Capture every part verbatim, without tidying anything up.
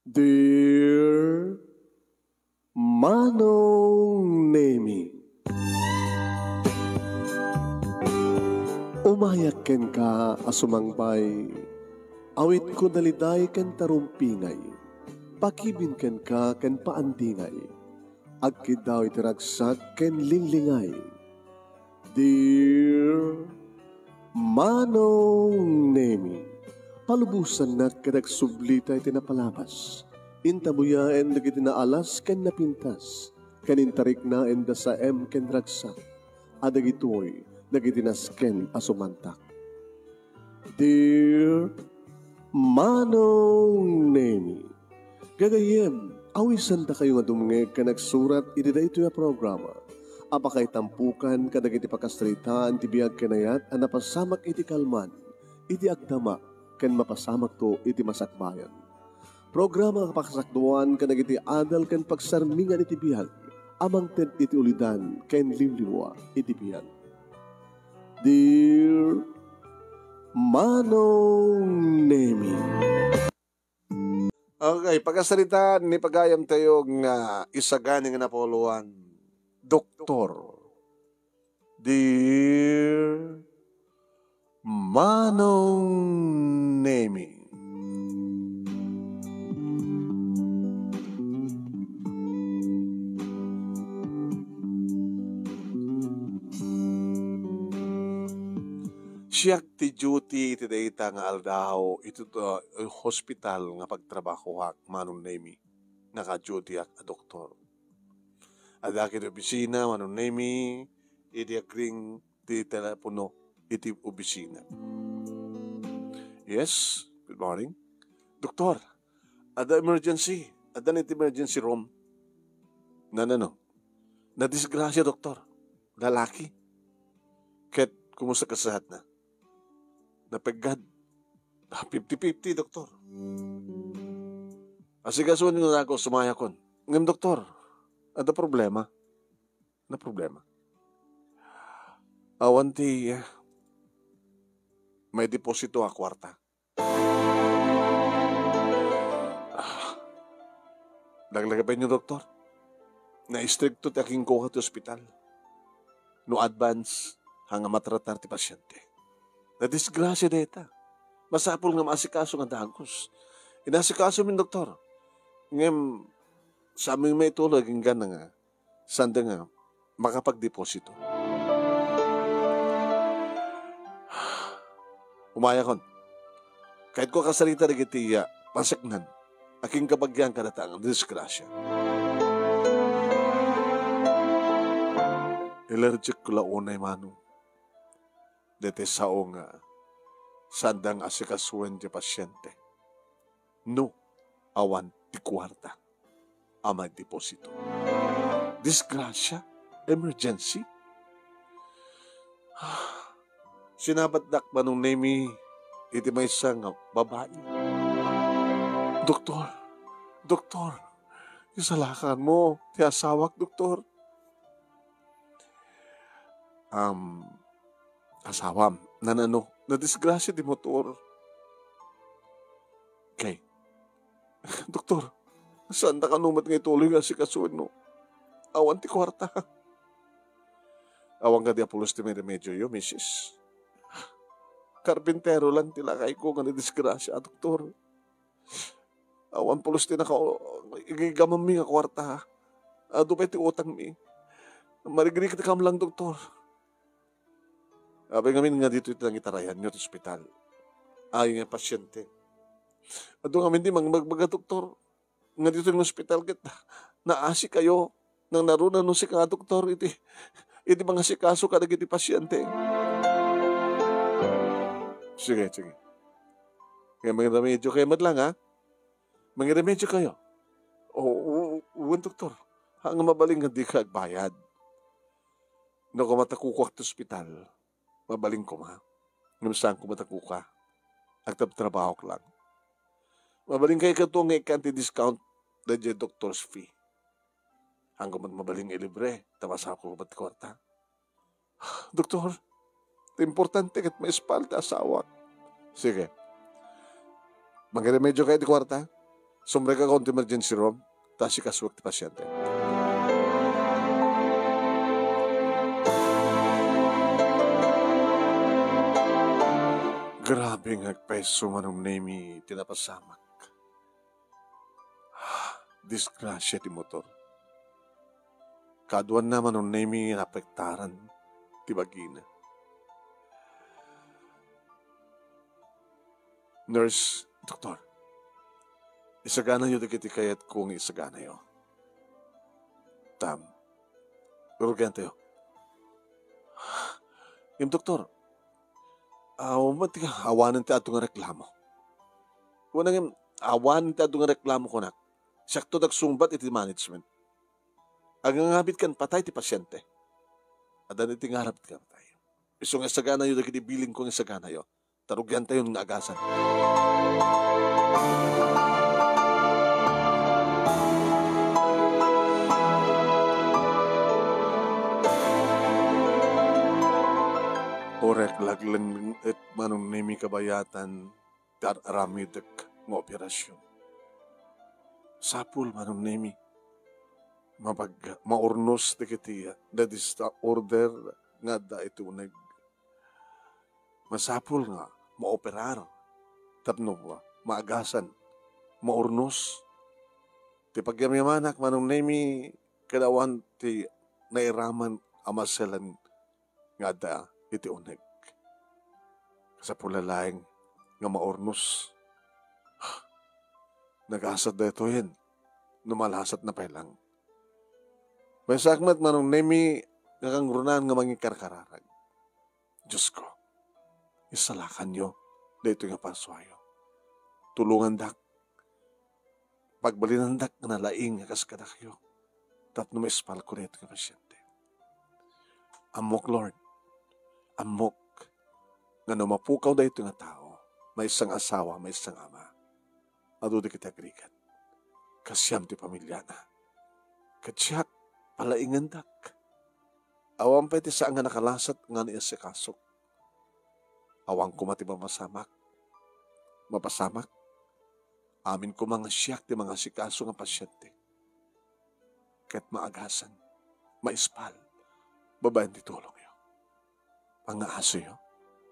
Dear Manong Nemi, umayak kenka a sumangbay, awitko daliday ken tarumpingay, pakibin kenka ken paandingay, agkiddaw iti ragsak ken linglingay. Dear Manong Nemi, palubosannak ket agsublita iti napalabas. Intabuyaen dagiti naalas ken napintas, ken intariknaen da saem ken ragsak, a dagitoy dagiti nasken a sumantak. Dear Manong Nemi, gagayyem, awisandakayo nga dumngeg ken agsurat iti daytoy a programa a pakaitampukan kadagiti pakasaritaan ti biag ken ayat a napasamak iti kalman, iti agdama, ken mapasamakto iti masakbayan. Programa nga pakasakduan kadagiti adal ken pagsarmingan iti biag a mangted iti ulidan ken liwliwa iti biag. Dear Manong Nemi. Okay, pakasaritaan ni pagayamtayo nga isagani nga napuloan, Doktor. Dear Manong Nemi. Siak ti duty iti dayta nga aldaw iti, uh, hospital nga pagtrabahoak, Manong Nemi. Naka-dutyak a doktor. Adda ket opisina, Manong Nemi, idi agring ti telepono iti opisina. Yes, good morning. Doktor, adda emergency. Adda iti emergency room. Nanano? Nadisgrasya, doktor. Lalaki. Ket, kumusta kasahatna? Napeggad. Ah, fifty fifty, doktor. Asikasuon ni Nago, sumayakon. Ngem, doktor, adda problema. Na problema? Awan ti, eh, may deposito a kwarta. Ah, laglagapenyo, doktor. Naistrikto ti akingkuha ti ospital. No advance, haan nga matratar ti pasyente. Nadisgrasya dayta. Masapul nga maasikaso nga dagus. Inasikasomin, doktor. Ngem, saan maituloy agingga nga sanda nga makapagdeposito. Umayakon. Kayatko a kasarita dagiti, ah, paseknan a kinkabagian kadata nga disgrasya. Ilerjek ko la unay, Manong, daytoy sao nga sanda nga asikasuen ti pasyente no awan ti kuarta a maideposito. Disgrasya, emergency. Sinabatdak, Manong Nemi, iti maysa nga babai. Doktor, doktor, isalakanmo ti asawak, doktor. Um, asawam, nanano, nadisgrasya ti motor. Okay. Doktor, saan ta kano met nga ituloy nga asikasuen no awan ti kuarta? Awan kadi a pulos ti remedioyo, misis? Karpintero lang ti lakayko nga nadisgrasya, doktor. Awan pulos ti naka-, igamammi nga kuarta. Adu pay ti utangmi. Marigrigitkam lang, doktor. Apay ngamin nga ditoy ti nangitarayanyo ti ospital? Ay nga pasyente. Adu ngamin ti mangbagbaga, doktor, nga ditoy nga ospital ket naasikayo. Nang naruna no sika nga doktor iti, iti mangasikaso kadagiti pasyente. Sige, sige. Kaya mangiremedio kayo met lang, ha? Mangiremedio kayo. O, o, o, wen, doktor. Haan nga mabalin nga dika agbayad. No, koma ta kukuak ti ospital, mabalin koma. Ngem saan koma ta kuka. Agtabtrabahok lang. Mabalin kayo kato nga ikkan ti discount daydiay doctor's fee. Haan koma mabalin nga ilibre, ta masapul koma ti kuarta. Doktor, ti importante ket maispal ti asawak. Sige. Mangiremedio kayo ti kuarta? Sumrekakon ti emergency room, ta asikasuek ti pasiente. Grabe nga agpayso, Manong Nemi, ti napasamak. Disgrasia ti motor. Kaduanna, Manong Nemi, naapektaran ti bagina. Nurse, doktor, isaganayo dagiti kayatko nga isaganayo. Tam, rugiantayo. Ngem, doktor, awan ti, awanen ti adu nga reklamo. Kuna ngem, awanen ti adu nga reklamo, kunak. Siakto ti agsungbat iti management. Agngangabit ken patay ti pasiente. Adda iti ngarab iti patay. Isu nga isaganayo dagiti bilinko nga isaganayo. Ta rugiantayon nga agasan. Uray laglenglenget, Manong Nemi, kabayatan ti ar-aramidek nga operasion. Sapul, Manong Nemi, mapag-, maurnos dagiti, dagiti order nga adda iti uneg. Masapul nga maoperar tapno maagasan, maurnos. Ti pagyamyamanak, Manong Nemi, ket awan ti nairaman a maselan nga adda iti uneg. Kasapulan laeng nga maurnos. Nagasat daytoyen no malasatna pay lang. Maysaak met, Manong Nemi, nga kangrunaan nga mangikkarkararag. Diosko, isalakanyo daytoy nga parsuayo. Tulongandak. Pagbalinandak nga nalaing a kas kadakayo tapno maispalko daytoy nga pasiente. Ammok, Lord. Ammok nga no mapukaw daytoy nga tao, maysa nga asawa, maysa nga ama, adu dagiti agrigat. Kasiam ti pamiliana. Ket siak, palaingendak. Awan pay ti saan nga nakalasat nga naiasikasok. Awan koma ti mapasamak. Mapasamak. Amin koma nga siak ti mangasikaso nga pasiente. Ket maagasan, maispal, babaen ti tulongyo. Pangngaasoyo,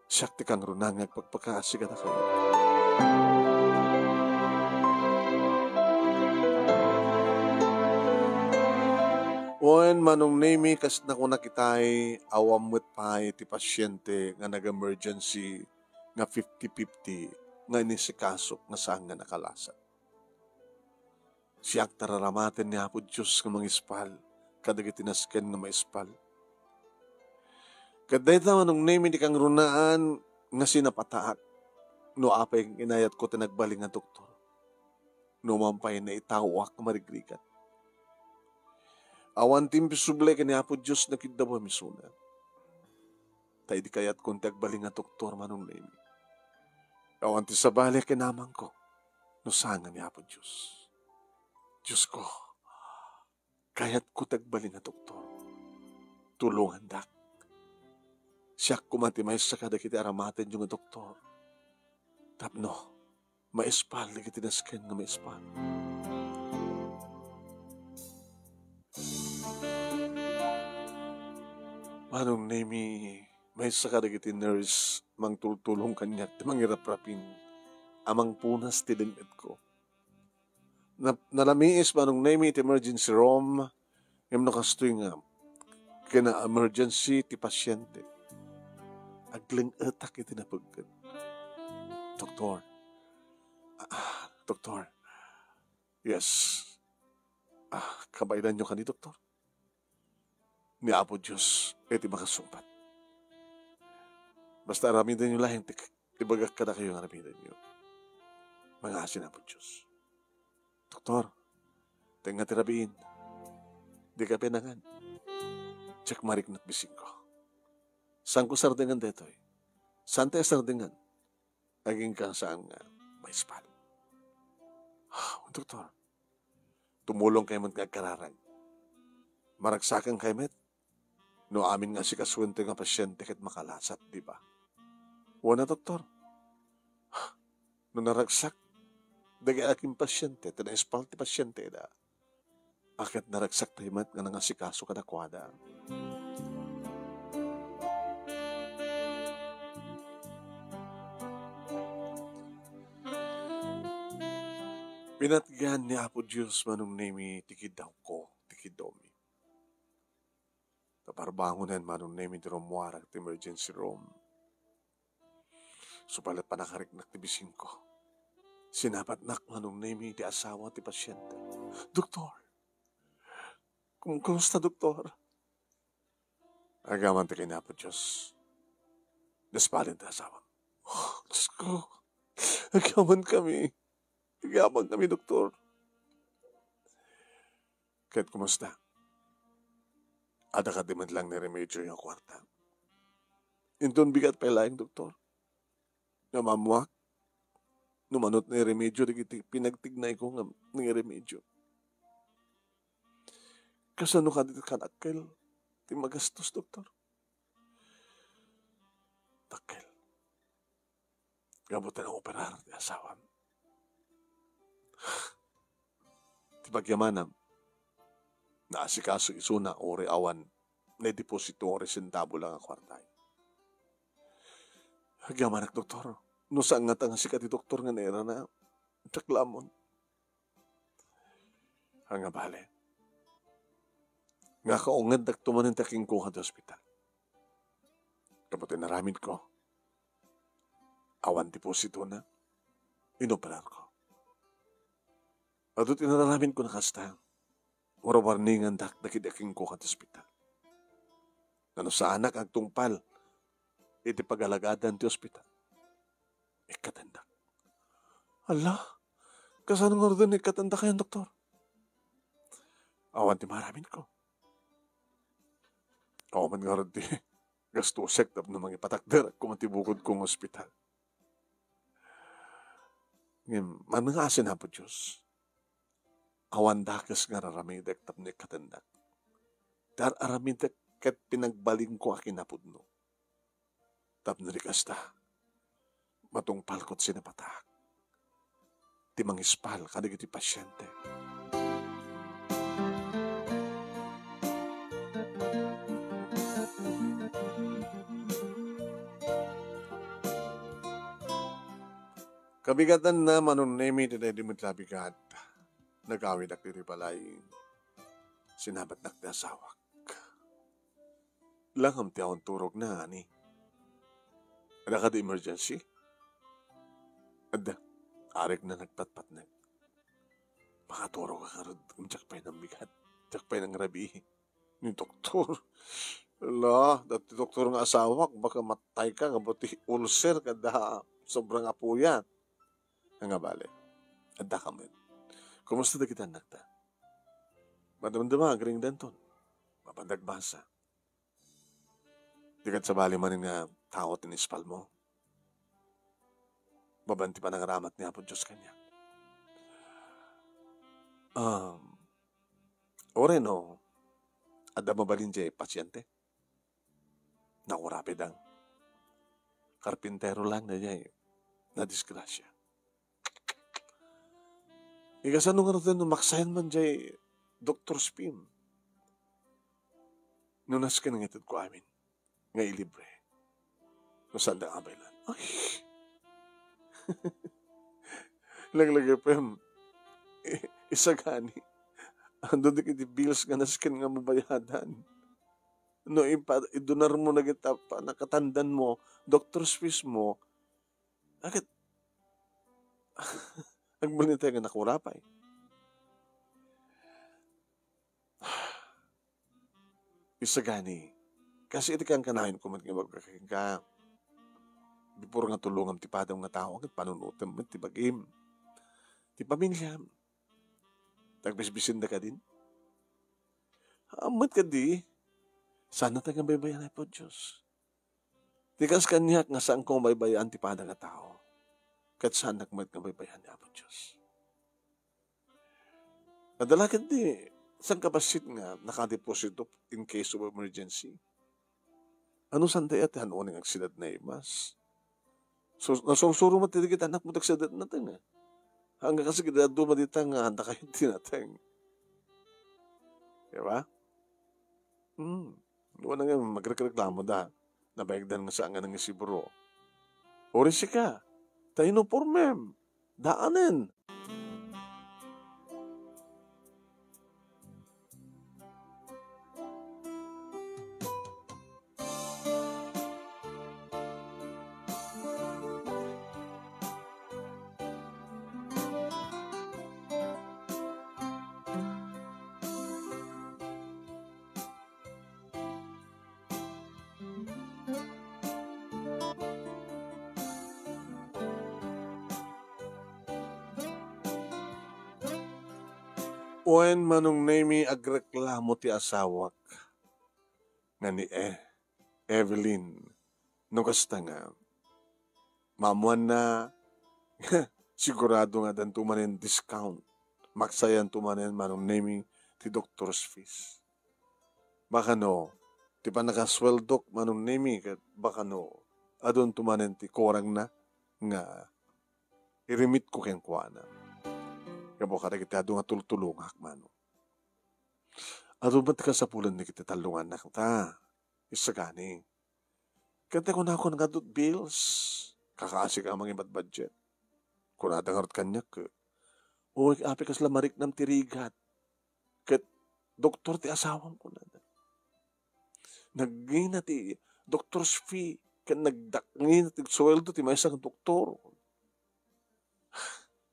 siak ti kangrunaan nga agpakpakaasi kadakayo. Wen, Manong Nemi, kas nakunak itay, awan met pay ti pasiente nga nag-emergency nga fifty fifty nga inisikaso nga saan nga nakalasat. Siak ti araramaten ni Apo Dios nga mangispal kadagiti nasken nga maispal. Ket dayta, Manong Nemi, ti kangrunaan nga sinapataak no apay nga inayatko ti nagbalin nga doktor. No man pay naitaoak nga marigrigat. Awan ti imposible ken ni Apo Dios nga kiddabuem isuna. Ta idi kayatkon ti agbalin nga doktor, Manong Nemi, awan ti sabali ken amangko no saan nga ni Apo Dios. Diosko, kayatko ti agbalin nga doktor. Tulongandak. Siak koma ti maysa kadagiti aramatenyo nga doktor. Tapno maispal dagiti nasken nga maispal. Manong Nemi, maysa kadagiti nurse mangtultulong kaniak ti mangiraprapin a mangpunas ti leng-etko. Na-, nalamiis, Manong Nemi, iti emergency room, ngem no kastoy nga kina-emergency ti pasiente, agleng-etak iti napegget. Doktor. Ah, doktor. Yes. Ah, kabaelanyo kani, doktor? Ni Apo Dios iti makasungbat. Basta aramidenyo laeng ti ibagak kadakayo nga aramidenyo. Mangaasi ni Apo Dios. Doktor, tengnga ti rabiin. Dika pinangan. Diak mariknak bisingko. Saanko sardengan daytoy. Saantay a sardengan. Agingga saan nga maispal. Doktor, tumulongkay met nga agkararag. Maragsakankay met. No amin nga asikasoentayo nga pasiente ket makalasat, di ba? Wen a, doktor. No naragsak, dagiti agin-pasiente, ti naispal ti pasienteda. A ket naragsaktay met nga nangasikaso kadakuada. Pinatgan ni Apo Dios Manong Nemi ti kiddawko, ti kiddawmi. Naparbangonen Manong Nemi ti rummuarek ti emergency room. Supay la panakariknak ti bisingko, sinabatnak Manong Nemi ti asawa ti pasiente. "Doktor! Kum-, kumusta, Doktor?" "Agyamanak ken ni Apo Dios," nasbalin ti asawa. "Oh, Dios ko! Agyamankami! Agyamankami, Doktor!" "Ket kumusta? Adda kadi met laeng ni remedioyo a kuarta? Inton bigat pay laeng, Doktor, nga maammoak no mano ti remedio dagiti pinagtignayko nga nangiremedio. Kasano kadi ti kadakkel ti magastos, Doktor?" "Dakkel. Gapu ta naoperar ti asawam. Ti pagyamanam, naasikaso isuna uray awan naideposito uray sentabo la nga kuarta. Agyamanak, Doktor. No saan ngata nga sika ti doktor nga nairana, diak la ammon." "Ania bale, nga kaungeddak to manen ti akingko iti ospital. Gapu ti inaramidko, awan depositona, inoperarko. Adu ti inaramidko a kasta, warwarningandak dagiti akingko iti ospital. Ngem no saanak agtungpal iti pagalagaan ti ospital, ikkatendak." "Ala, kasano ngaruden nga ikkatendakayon, Doktor?" "Awan ti maaramidko. Awan met ngarud ti gastosek tapno mangipatakder koma ti bukodko nga ospital. Ngem, mangngaasim, Apo Dios, awan dakes nga ar-aramidek tapno ikkatendak. Ti ar-aramidek ket pinagbalinko a kinapudno. Tapno di kasta, matungpalko ti sinabatak ti mangispal kadagiti pasiente." Kabigatanna, Manong Nemi, ti daydi met a bigat. Nagawidak iti balay. Sinabatnak ti asawak. "Langam ti awan turogna, ani? Adda kadi emergency?" "Adda. Arigna nagpatpatneg." "Makaturogak ngarud, ngem diak pay nambigat. Diak pay nangrabii. Ni doktor. Ala, dayta ti doktor nga asawak, baka matayka, gapu ti ulcer, ken adda sobra nga puyat. Ania bale, addaka met. Kumusta dagiti annakta?" "Madamdama, agriingdanton. Mapan nagbasa. Di ket sabali manen nga tao ti naispalmo. Babaen ti panangaramat ni Apo Dios kaniak." "Um, uray no, adda mabalin diay pasiente?" "Nakurapay dang. Karpintero laeng daydiay. Nadisgrasia." "Ikasano ngaruden no maksayan man diay doktor Spim? No nasken nga itedko amin nga ilibre, no saanda nga abaylan." Ay! Laglagipem. I-, isagani. Adu dagiti bills nga nasken nga mabayadan. No ipa-, idunarmo dagita panakatandanmo, doctor's fees mo, aket, agbalin nga nakurapay. Isagani, kas iti kankanayon ko met nga ibaga kenka, before nga tulongam ti padam nga tao, ket panunotem met ti bagim. Ti pamiliam, tagbisbisinda kadin. Ammet kadi, saanna ta nga baybayan Apo Dios. Ti kas kaniak nga saanko nga baybayan ti pada nga tao, ket saannak met nga baybayan ni Apo Dios. Adda la ketdi sangkabassit nga nakadeposito in case of emergency. Ano sanda iti han-o nga agsidad na imas? So, nasursuro met ti dagiti anakmo ti agsidad na tenga. Angga kasi dayta duma dita nga adda kayo ti nateng. Di ba? Hmm. Wala nga magrekreklamo da. Nabayagdan nga saan nga nangisibro. Uri sika, ta ino pormem? Daanen. Wen, Manong Nemi, agreklamo ti asawak nga ni E-, Evelyn. No kasta nga, maammoanna, sigurado nga addanto manen discount. Maksayanto manen, Manong Nemi, ti doctor's fees. Baka no, ti pannakasueldok, Manong Nemi, ket baka no, adunto manen ti kurangna nga irimitko kenkuana. Gapu kadagiti adu nga tultulongak, Manong. Adu met kasapulan dagiti tallongannak ta. Isagani. Ket kunakon nga adut bills, kakaasik a mangibadbudget. Kunada ngarud kaniak, "Uy, apay kasla mariknam ti rigat. Ket doktor ti asawam," kunada. "Nagngina ti doctor's fee, ket nagdakngina ti sueldo ti maysa nga doktor."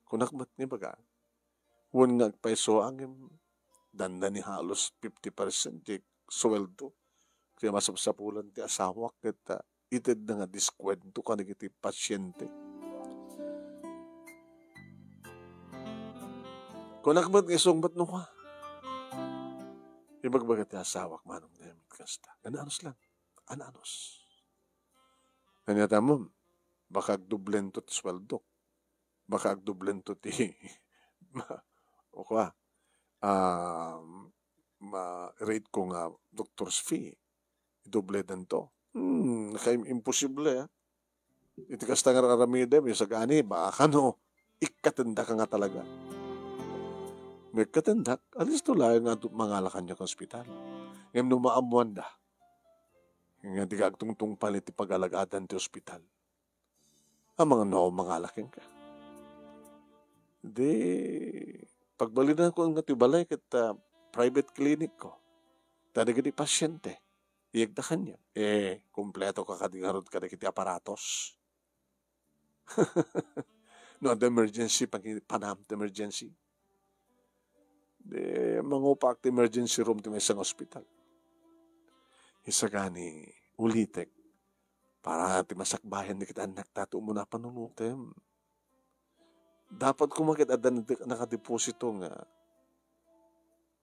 Kunak met nga ibaga, wen nga agpayso ngem dandani halos fifty percent ti sueldo. Kaya masapsapulan ti asawak ket, ah, itedna nga diskwento kadagiti pasyente. Kunak met nga isungbat no ka. Ibagbaga ti asawak, Manong Nemi, kasta. Ananus lang. Ananus. Kanya tamon, baka agdoblento ti sueldo. Baka agdoblento ti, ma-, o kwa, ah, ma-rate ko nga doctor's fee. Idobledanto. Hmm, naka-, imposible, ah. Iti kasta nga aramidem, isagani, baka no, ikkatendak nga talaga. No ikkatendak, alisto laeng nga adu-, mangala kaniak nga ospital. Ngem no maammoanda, nga diak agtungtungpal iti pag-alagadan ti ospital. Amangan no mangala kenka. Di, pagbalinanko nga ti balay ket, ah, private clinic ko. Ta dagiti pasyente, iyegda kaniak. Eh, kumpleto ka kadi ngarud kadagiti aparatos. No adda emergency, pag-, panam ti emergency. Di, mangupaak ti emergency room ti maysa nga ospital. Isagani, ulitek, para ti masakbayan dagiti annakta ti umuna a panunotem. Dapat koma ket adda nakadeposito nga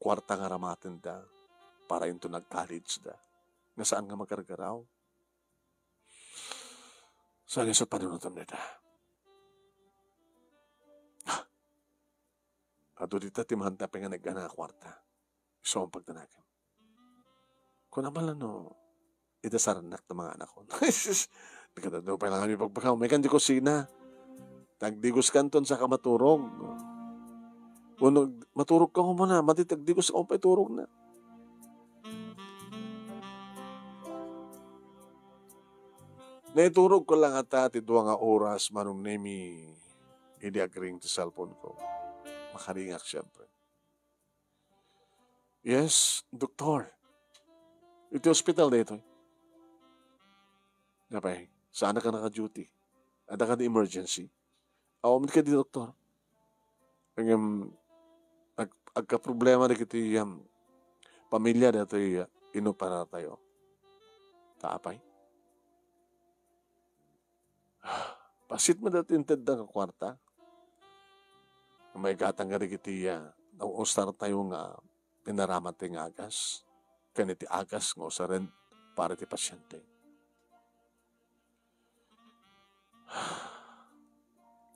kuarta nga aramatenda para inton nag-college da, nga saan nga magargaraw. Saan nga sa panunotem dayta? Adu dita ti mahantapen nga nagana a kuarta. Isu ang pagdanagem. Kuna bala no, ida sarannak ti mga anakon. Nakadado pa lang kami pagpakaw. May kan di kusina. Tagdigos kanton sa ka maturog. Uno, maturog ka ko muna. Mati tagdigos ka pa iturog na. Naiturog ko lang ata ti dua nga oras, Manong Nemi, idi agring ti cellphone ko. Makaringak, siyempre. Yes, doktor. Iti ospital daytoy. Napay, saan ka naka-duty? Adda ka di emergency? Aw, ka di doktor. Ngem, ag-, agkaproblema dagiti, um, pamilya daytoy, uh, inoperar tayo. Ta apay? Bassit met daytoy intedda nga kuarta. Maigatang nga dagiti, ah, nausar tayo nga pinaraman ti nga agas. Ken iti agas nga usaren para ti pasyente.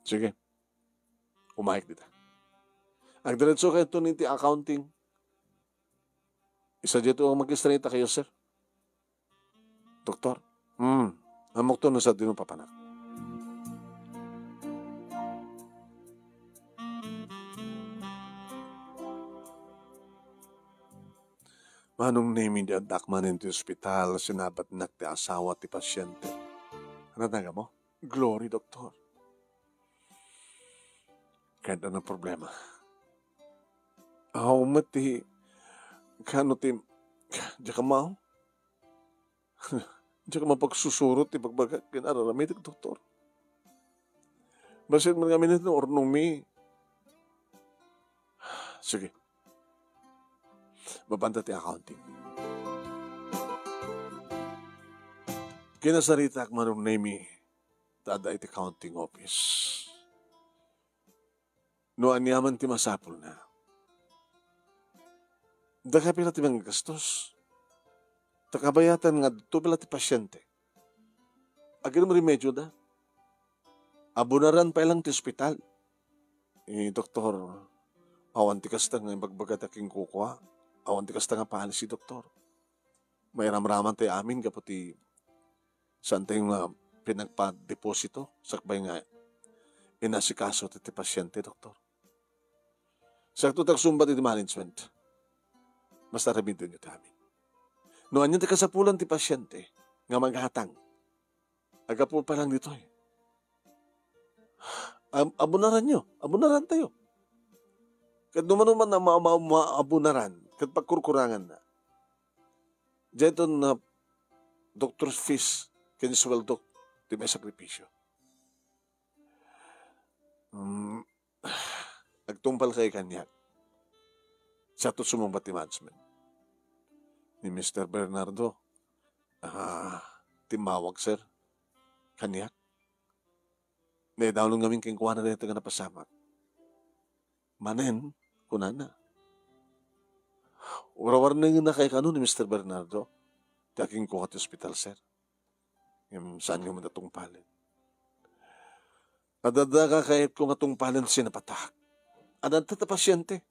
Sige. Umayek dita. Agdiretso kayo to iti accounting. Isa dito ang mag-istreta kayo, sir. Doktor, hmm, ammok to no sadino papanak. Manong Nemi, idi addaak manen ti ospital, sinabatnak ti asawa ti pasiente. Ano tangamo? Glory, doktor. Kahit ano problema. Aw, met ti, kano ti, diak ammo? Diak mapagsusurot ti bagbagak ken ar-aramidek, doktor. Bassit man ngamin iti urnongmi. Sige. Mabanda ti accounting. Kinasaritak, Manong Nemi, ta adda iti accounting office. No aniaman ti masapulna. Daka pay la ti manggastos. Ta kabayatan nga adto pay la ti pasiente. Agyat remedioda. Abunaran pay lang ti ospital. Eh, doktor, awan ti kasta nga ibagbagada kenkuana. Awan ti kasta nga policy, doktor. Mairamraman tayo amin gapu ti saan tayo nga pinagpadeposito sakbay nga inasikaso ti, ti pasiente, doktor. Siakto ti agsungbat iti management. Basta aramidenyo ti amin. No ania ti kasapulan ti pasiente nga maghatang, aggapu pa lang ditoy. Ab-, abunaranyo, abunarantayo. Ket no mano man a ma-, ma-, maabunaran, ket pagkurkuranganna. Daytoy nga doctor's fees ken sueldo ti maisakripisio. Mm, agtungpalkayo kaniak. Siakto sumungbat ti management. Ni Mister Bernardo, ah, timmawag, sir, kaniak. Naidanon ngamin kenkuana daytoy nga napasamak. Manen, kunana, warwarnengennakay kano ni Mister Bernardo ti akinkuana ti ospital, sir. Ngem saanyo met a tungpalen. Adda, adda kayatko nga tungpalen ti sinapatak. Adda ta pasiente.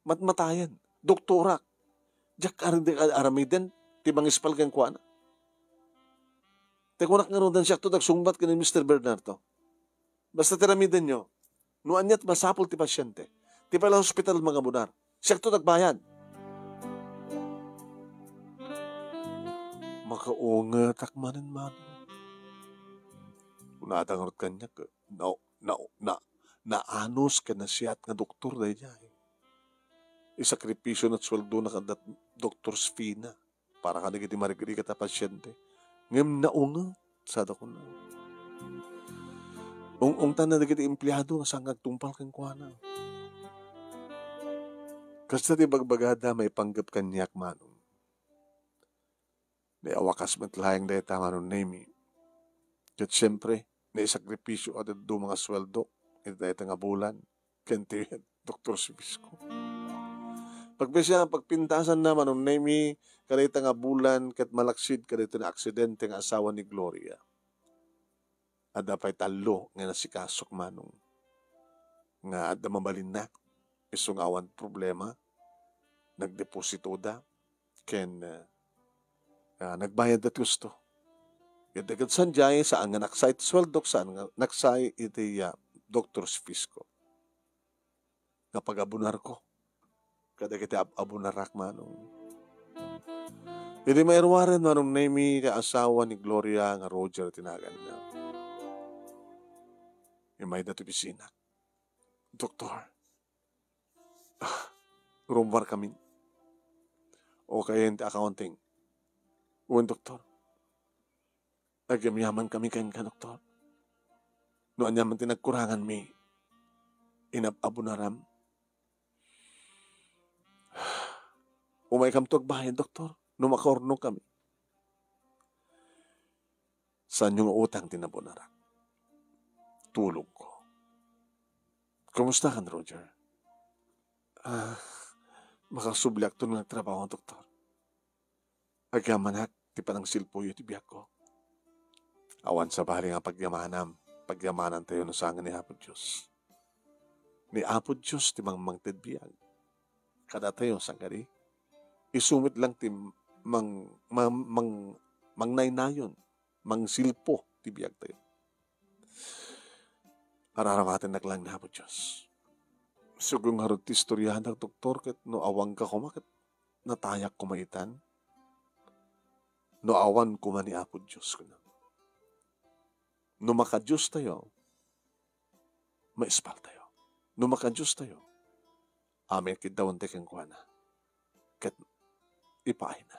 Matmatayen. Doktorak. Diak ar-, aramiden ti mangispal kenkuana. Ti kunak ngaruden, siakto ti agsungbat ken ni Mister Bernardo. Basta ti aramidenyo, no ania ti masapul ti pasiente, ti pay la ospital mangabunar, siakto ti agbayad. Makaungetak manen, Manong. Kunada ngarud kaniak, na, na, na, naanus ken nasiat nga doktor daydiay. Isakripisio na ti sueldona ken adda doctor's fee na para kadagiti marigrigat a pasiente. Ngem naunget, sada kunana. Ung-ungtanna dagiti empleado nga saan nga agtungpal kenkuana. Kasta ti bagbagada maipanggep kaniak, Manong. Naiawakas met laeng dayta, Manong Nemi. Ket siempre, naisakripisio a dadduma nga sueldo iti dayta nga bulan ken ti doktor's fees ko. Pagpisian, pagpintasanna, Manong Nemi, kadayta nga bulan ket malaksid kadayta nga aksidente nga asawa ni Gloria. Adda pay tallo nga inasikasok, Manong, nga adda mabalinna. Isu nga awan problema, nagdepositoda ken, ah, ah, nagbayadda ti husto. Ket dagiti saan diay, saan nga naksa iti sueldok, saan nga naksa iti, ah, doctor's fees ko. Nga pag-abunarko kadagiti ab-abunarak, Manong. Idi mairuaren, Manong Nemi, nga asawa ni Gloria nga Roger ti naganna. Immayda ti opisina. Doktor, ah, rummuarkami. Okay, iti accounting. Wen, doktor. Agyamyamankami kenka, doktor. No aniaman ti nagkuranganmi, inab-abunaram. Umaykamto agbayad, doktor, no makaurnongkami. Saanyo nga utang ti nabunarak. Tulongko. Kumustakan, Roger? Ah, makasubliakton nga agtrabaho, doktor. Agyamanak ti panangsilpoyo iti biagko. Awan sabali nga pagyamanam, pagyamanantayo no saan nga ni Apo Dios. Ni Apo Dios ti mangmangted biag. Kadatayo, saan kadi? Isu met lang ti mang-, mang-, mang-, mangnaynayon, mangsilpo ti biagtayo. Araramatennak lang ni Apo Dios. Sugo ngarud ti istorianak, doktor, ket no awanka koma, ket natayak koma itan, no awan koma ni Apo Dios, kuna. No maka-Diostayo, maispaltayo. No maka-Diostayo, amin kiddawentayo kenkuana. Ket ipaayna.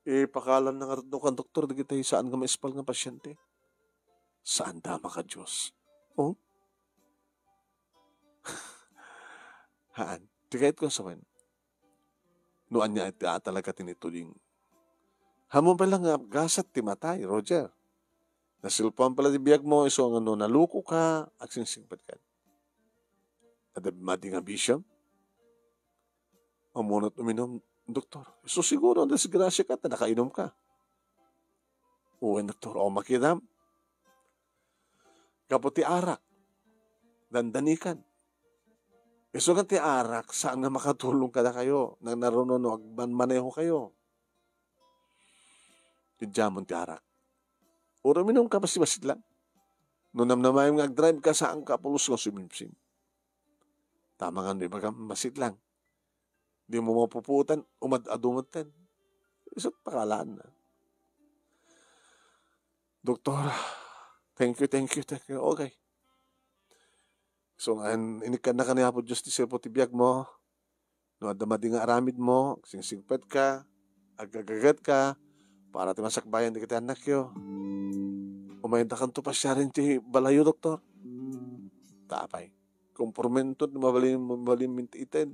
Ipakalanna ngarud no kan doktor, dagiti saan nga maispal nga pasiente. Saanda a maka-Dios. Oh? Haan. Ti kayatko a sawen, no ania iti a talaga ti naituding. Ammom pay la nga gasat ti matay, Roger. Naselfoan pay la ti biagmo, isu nga no nalukoka, agsingsingpetkan. Adda madi nga bisio? Ammonak uminum, doktor. Isu siguro, disgrasiaka, ta nakainumka. Wen, doktor, o, makitam. Gapu ti arak, dandanikan. Isu nga ti arak, saan nga makatulong kadakayo. Nagnaruno no agmanmanehokayo. Ti diamon ti arak. Uray uminumka, basi-basit lang. No namnamaem nga agdrive ka, saanka a pulos nga sumimsim. Tama nga no ibagam, basit lang. Dimo mapupuotan, umad-adu metten. Isu pakalaanna. Doktor, thank you, thank you, thank you. Okay. So, nga, in-, inikkannaka ni Apo Dios ti serbo ti biagmo. No adda madi nga aramidmo, agsingsingpetka, agagagatka, para ti masakbayan dagiti annakyo. Umaydakanto pasiaren ti balayyo, doktor. Ta apay. Kompormento ti mabalin, mabalin minti ited.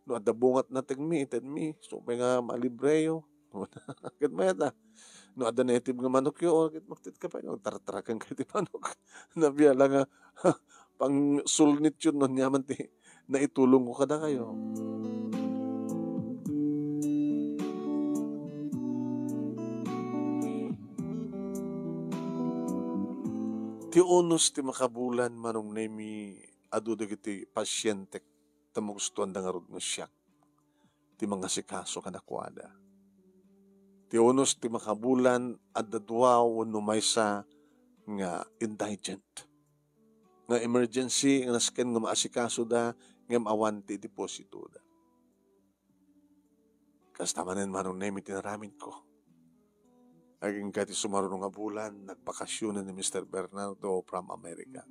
No adda bungat natengmi, itedmi. Isu pay nga malibreyo. Ket mayat a. No adda native nga manokyo, o ket magtitka pay, no, tartaraken kayo ti manok. Nabiala nga pangsulnityo no aniaman ti naitulongko kadakayo. Ti unos ti makabulan, Manong Nemi, adu dagiti pasientek ta magustoanda ngarud nga siak ti mangasikaso kadakuada. Ti unos ti makabulan, adda dua wenno maysa nga indigent, nga emergency, nga nasken nga maasikasoda, ngem awan ti depositoda. Kasta manen, Manong Nemi, ti naramidko. Agingga ti sumaruno nga bulan, nagbakasionen ni Mister Bernardo from America.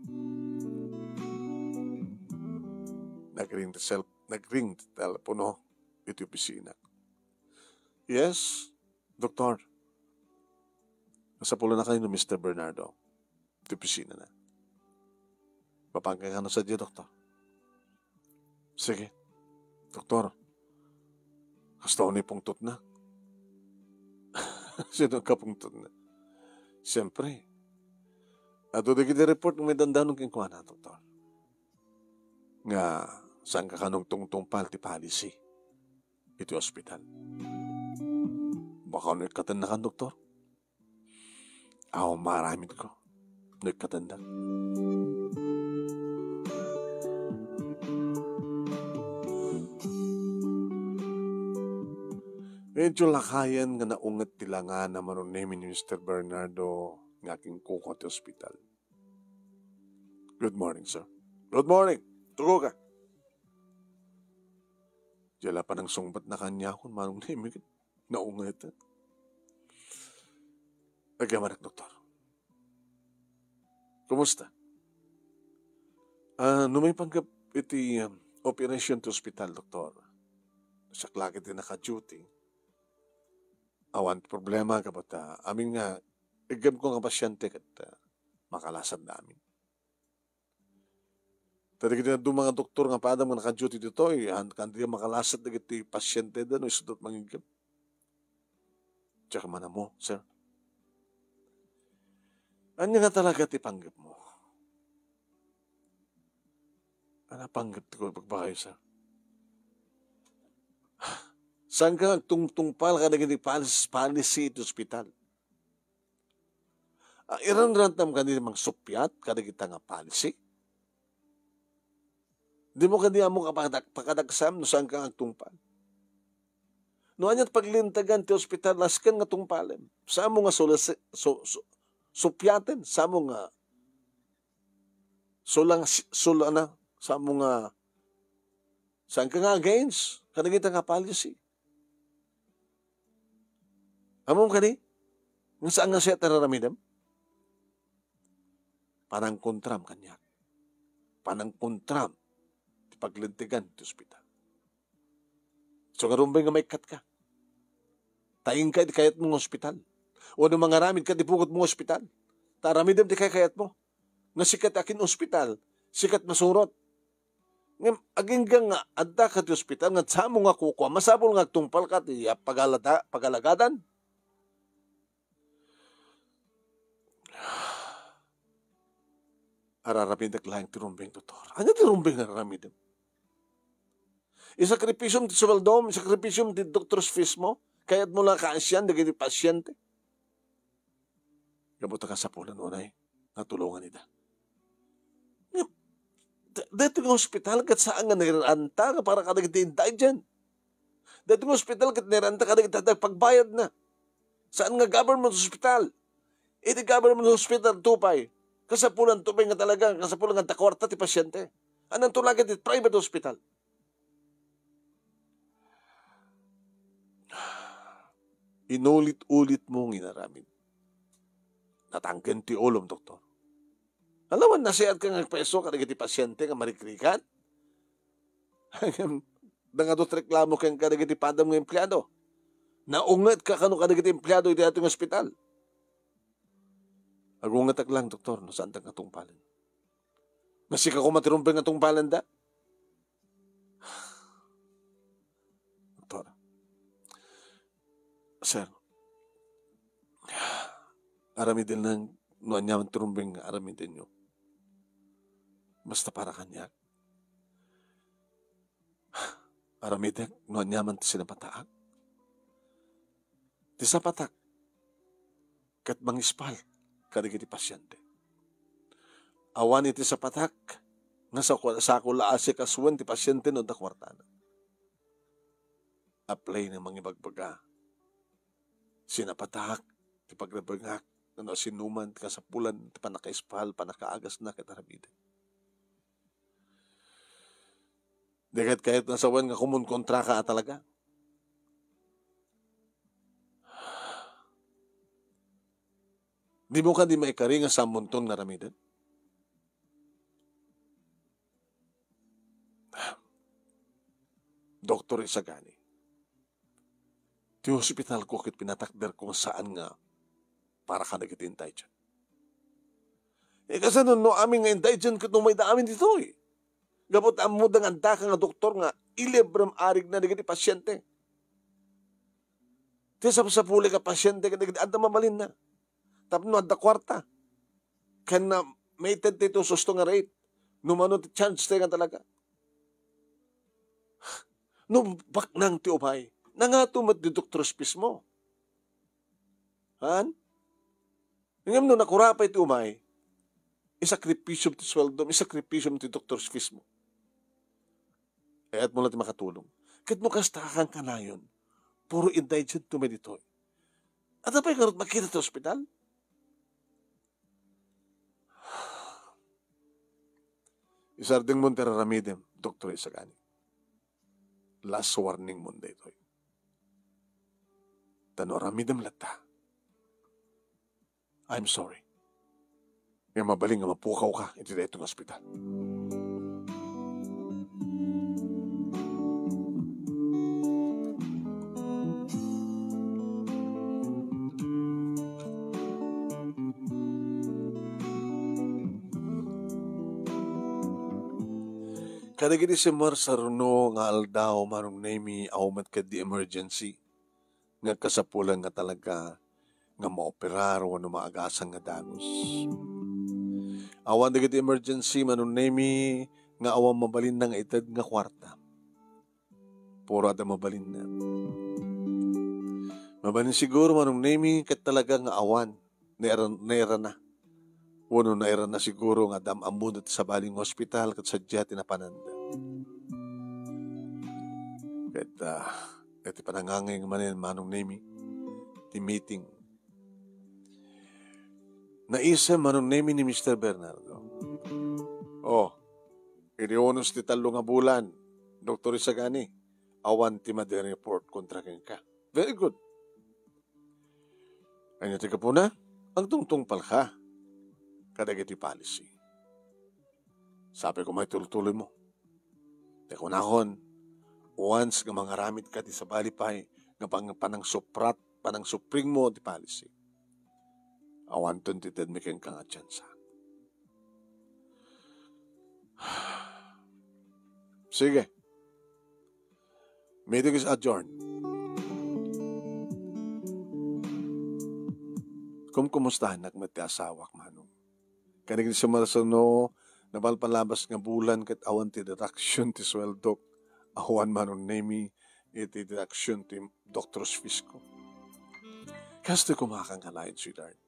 Nagring ti cell-, nagring ti telepono iti opisina. "Yes, doktor." "Masapulannakayo ni Mister Bernardo ti opisinana." "Mapanka kano sadiay, doktor?" "Sige, doktor. Kasta unay pungtotna." "Sino nga pungtotna?" "Siempre, adu dagiti report nga maidandanon kenkuana, doktor, nga saanka kano agtungtungpal ti policy iti ospital." "Baka no ikkatennakan, doktor?" "Awan maaramidko no ikkatendak." Medyo lakayen nga naunget ti langana, Manong Nemi, ni Mister Bernardo nga agingkuko ti ospital. "Good morning, sir." "Good morning. Tugoka." Diay la panangsungbatna kaniakon, Manong Nemi, ket naunget. "Agyamanak, doktor. Kumusta?" "Ah, no maipanggep iti, um, operation ti ospital, doktor. Siak la ketdi naka-duty. Awan problema, gapu ta amin nga iggemko nga pasiente ket, ah, makalasatda amin." Ta dagiti dadduma nga doktor nga padam nga naka-duty ditoy, han-, kanda makalasat dagiti pasienteda no isuda ti mangiggem. Diak man ammo, sir. Ania nga talaga ti panggepmo? Ania panggep ti ibagbagayo, sir? Saanka nga agtungtungpal kadagiti pal-, policy iti ospital? Ah, iranrantam kadi mangsuppiat kadagita nga policy? Dimo kadi ammo nga pakadag-, pakadagsam no saanka nga agtungpal? No aniat paglintegan ti ospital, nasken nga tungpalem. Saanmo nga sulasi-, su-, su-, suppiaten, saanmo nga sulang-, sulana, saanmo nga, saanka nga against kadagita nga policy? Ammom kadi? Nga saan nga siak ti ar-aramidem? Panangkontram kaniak. Panangkontram ti paglintegan ti ospital. So, nga rumbeng nga maikkatka. Ta inka iti kayatmo nga ospital. Wenno mangaramidka iti pugotmo nga ospital. Ta aramidem ti kaykayatmo. Nga sika ti akin-ospital, sika ti masurot. Ngem, agingga nga addaka ti ospital, nga samo nga kukua, masapul nga agtungpalka ti pagalada-, pagalagadan. Ar-aramidek laeng ti rumbeng, doktor. Ania ti rumbeng nga ar-aramidem? Isakripisyom ti suweldom, isakripisyom ti doctor's fees mo, kayatmo la kaasian dagiti pasiente. Gapu ta kasapulan unay nga tulongan ida. Ngem, da-, daytoy nga ospital ket saan nga nairanta nga para kadagiti indigent. Daytoy nga ospital ket nairanta kadagiti adda pagbayadna. Saan nga government hospital. Iti government hospital, to pay, kasapulan to pay nga talaga, kasapulan nga adda kuarta ti pasiente. Ananto la ket iti private hospital? Inulit-ulit mo nga inaramid. Natangken ti ulom, doktor. Awan, nasiatka nga agpaiso kadagiti pasiente nga marikrikan. Ngem, dangadu ti reklamo kenka dagiti padam nga empleado. Naungetka kano kadagiti empleado iti daytoy nga ospital. Agungetak lang, doktor, no saandak nga tungpalen. Nga sika koma ti rumbeng nga tungpalenda. Doktor. Sir, aramiden lang no aniaman ti rumbeng nga aramidenyo. Basta para kaniak. Aramidek no aniaman ti sinapataak. Ti sapatak ket mangispal kadagiti pasiente. Awan iti sapatak nga saku-, sako la asikasuen ti pasiente no adda kuartana. Apply nga mangibagbaga. Sinapatak ti pagrebengak no sinuman ti kasapulan ti pannakaispal, pannakaagasna ket aramiden. Di ket kayat nga sawen nga kumonkontraka a talaga. Dimo kadi maikari nga sammonton nga aramiden? Doktor Isagani, ti hospitalko ket pinatakderko nga saan nga para kadagiti indigent. E, kasano no amin nga indigent ket umayda amin ditoy? Gapu ta ammoda nga addaka nga doktor nga ilibrem arigna dagiti pasiente. Ti sapsapulek a pasiente ket dagiti adda mabalinna. Tapno adda kuarta. Ken na, maited ti tustos to nga rate. No mano ti chance tayo nga talaga. No baknang ti umay, nangato met ti doctor's fees mo. Han? Ngem no nakurapay ti umay, isakripisyo ti suweldom, isakripisyo ti doctor's fees mo. Kayat mo lang ti makatulong. Ket no kasta ka kanayon, puro indigent to may ditoy. Adda pay ngarud makita ti ospital? Isardeng mo ti aramidem, Doktor Isagani. Last warning mo daytoy. Ta no aramidem latta, I'm sorry. Nga mabalin nga mapukaw ka iti daytoy nga ospital. Kadagiti simmarsarno nga aldaw, Manong Nemi, awan met kaddi emergency nga kasapulan nga talaga nga maoperar wenno maagasan nga dagus. Awan dagiti emergency, Manong Nemi, nga awan mabalinna nga ited nga kuarta. Puro adda mabalinna. Mabalin siguro, Manong Nemi, ket talaga nga awan. Naira-, nairana. Wenno nairana siguro nga adda am-ammona ti sabali nga ospital ket sadiay ti napananda. Ket, ah, iti panangangay manen, Manong Nemi, ti meeting. Naisem, Manong Nemi, ni Mister Bernardo. Oh, iti unos ti tallo nga bulan, Doktor Isagani, awan ti madi report kontra kenka. Very good. Ania ti gapuna? Agtungtungpalka kadagiti policy. Sabi ko, may tultuloy mo. Ti kunakon, once nga mangaramid ka ti sabali pay nga pang-, panangsuprat, panangsupring mo ti policy, awanton ti tedmi kenka nga tsansa. Sige. Meeting is adjourned. Kumkumustahanak met ti asawak, Manong. Kaniak ni Marcelo, napalpalabas nga bulan ket awan ti deduction ti sueldok. Awan, Manong Nemi, iti deduction ti doctor's fees ko. Kastoy kumakang kalain, sweetheart.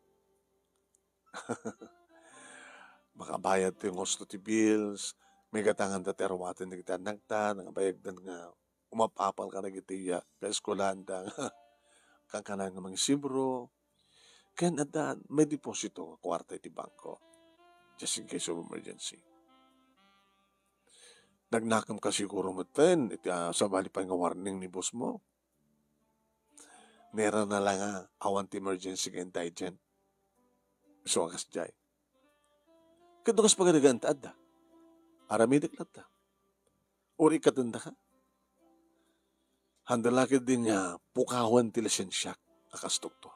Makabayad ti nguslo ti bills, maigatanganda ti arumaten dagiti annakta, nangabayagdan nga umap-apal kadagiti, ah, kaeskuelanda, kankanayon nga mangisibro, ken adda may deposito nga kuarta iti bangko, just in case of emergency. Nagnakemka siguro metten iti, ah, sabali pay nga warning ni boss mo. Nairana la nga awan ti emergency nga indigent. Isu a kasdiay. Ket no kas pagarigan ta adda, aramidek latta. Uray ikkatendaka. Handa la ketdi nga pukawan ti lisensiak a kas doktor.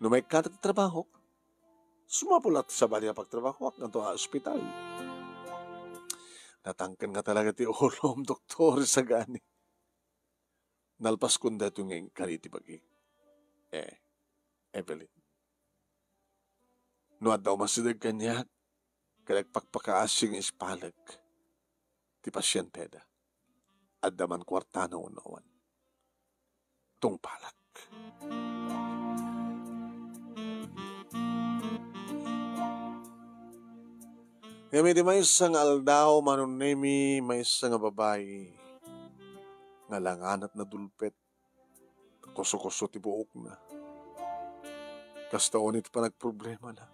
No maikkatak ti trabahok, sumapul a ti sabali a pagtrabahoak ngadto a ospital. Natangken nga talaga ti ulom, doktor, sagani. Nalpaskon daytoy nga inkari ti bagi. Eh, Evelyn. No adda umasideg kaniak, ket agpakpakaasi nga ispalek ti pasienteda. Adda man kuartana wenno awan. Tungpalak. Ngem iti maysa nga aldaw, Manong Nemi, maysa nga babai nga langanat nadulpet. Kuso-kuso ti buokna. Kasta unay ti panagproblemana.